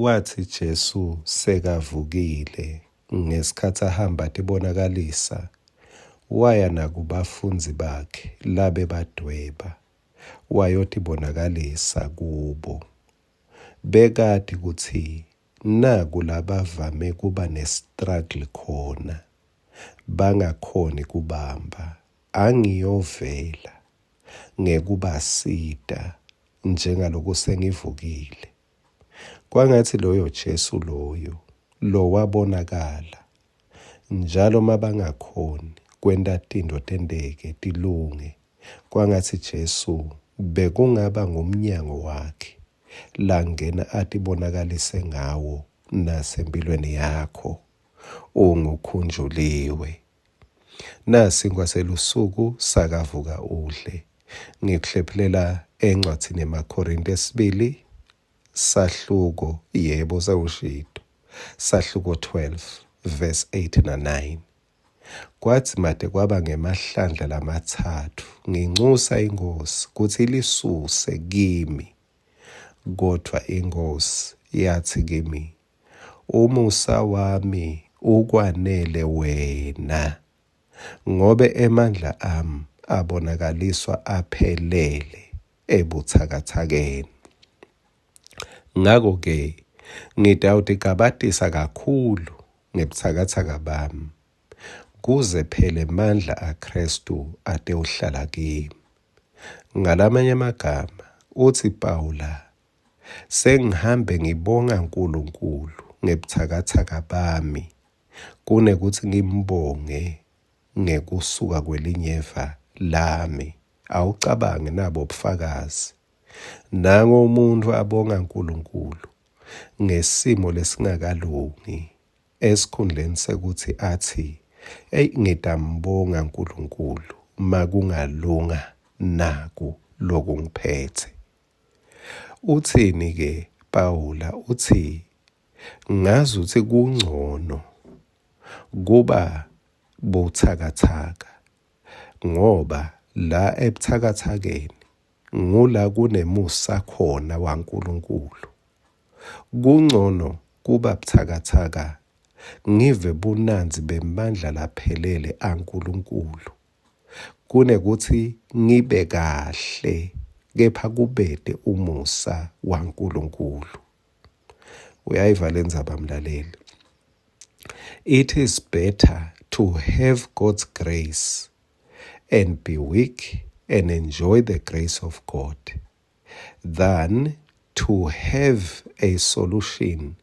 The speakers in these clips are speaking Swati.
Watsi Jesu sekavukile, ngesikhatsi ahamba atibonakalisa, waya nakubafundzi bakhe labebadweba, wayotibonakalisa kubo. Bekati kutsi naku labavame kuba ne-struggle khona, bangakhoni kubamba, angiyovela ngekubasita njengaloku sengivukile. Kwangatsi loyo Jesu loyo lowabonakala njalo mabangakhoni kwenta tintfo tenteke tilunge, kwangatsi Jesu bekungaba ngumnyango wakhe langena atibonakalise ngawo nasempilweni yakho. Ungukhunjuliwe. Nasinkwa selusuku sakavuka udle. Ngikuhlephulela encwadzini yemaKhorinte esibili sahluko yebo sewushito sahluko 12 verse 8 na 9. Kwadzimate kwaba ngemahlandla lamatsatfu ngincusa iNkhosi kutsi ilisuse kimi, kodvwa iNkhosi yatsi kimi, Umusa wami ukwanele wena, ngobe emandla ami abonakaliswa aphelele ebutsakatsakeni. Ngako-ke ngitawutigabatisa kakhulu ngebutsakatsaka bami, kuze phela emandla aKhristu atewuhlala kimi. Ngalamanye emagama utsi Pawula Sengihambe ngibonga Nkulunkulu ngebutsakatsaka bami kunekutsi ngimbonge ngekusuka kwelinyeva lami. Awucabange nabo bufakazi. Nango umuntfu abonga Nkulunkulu ngesimo lesingakalungi esikhundleni sekutsi atsi, Eyi ngitambonga Nkulunkulu makungalunga naku lokungiphetse. Utsini ke Pawula? Utsi, Ngazuthi kungcono kuba butsakatsaka ngoba la ebutsakatsakeni ngula kunemusa khona waNkulunkulu. Kungcono kuba butsakatsaka ngive bunandzi bemandla laphelele aNkulunkulu Kunekutsi ngibe kahle kepha kubete umusa waNkulunkulu. Uyayiva lendzaba mlaleli? It is better to have God's grace and be weak and enjoy the grace of God than to have a solution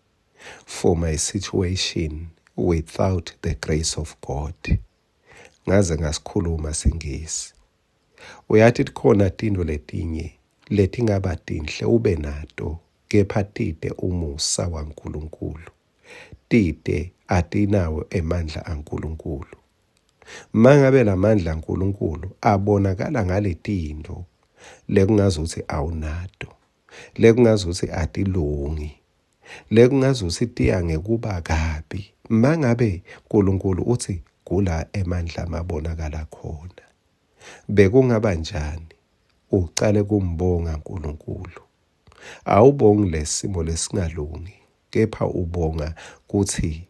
for my situation without the grace of God. Ngaze ngasikhuluma siNgisi. Uyati tikhona tintfo letinye letingaba tinhle ube nato kepha tite umusa waNkulunkulu. Tite atinawo emandla aNkulunkulu. Mangabe lamandla aNkulunkulu abonakala ngaletintfo lekungazutsi awunato, lekungazutsi atilungi, lekungazutsi tiya ngekuba kabi mangabe Nkulunkulu utsi kula emandla mabonakala khona. Bekungaba njani ucale kumbonga Nkulunkulu? Awubongi lesimo lesingalungi, kepha ubonga kutsi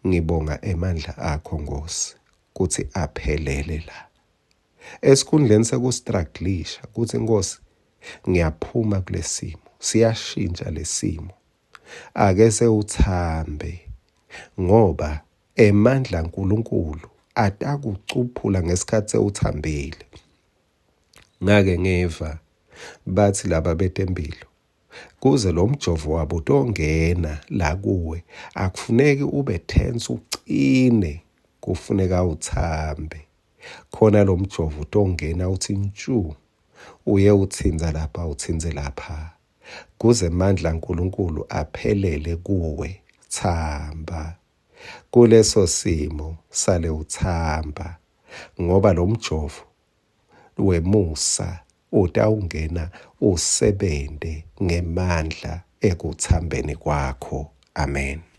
ngibonga emandla akho Nkhosi kutsi aphelele la. Esikhundleni sekustruglisha kutsi Nkosi ngiyaphuma kulesimo, siyashintsha lesimo. Ake sewuthambe ngoba emandla aNkulunkulu atakucuphula ngesikhathi sewuthambile. Ngake ngeva batsi laba betempilo kuze lo mjovo wabo utongena la kuwe akufuneki ube tense ucine kufuneka uthambe khona lo mjovo utongena utsi ntju uye utsintsa lapha utsintse lapha kuze emandla aNkulunkulu aphelele kuwe tsamba kuleso simo sale utsamba ngoba lo mjovo wemusa utawungena usebente ngemandla ekutsambeni kwakho amen.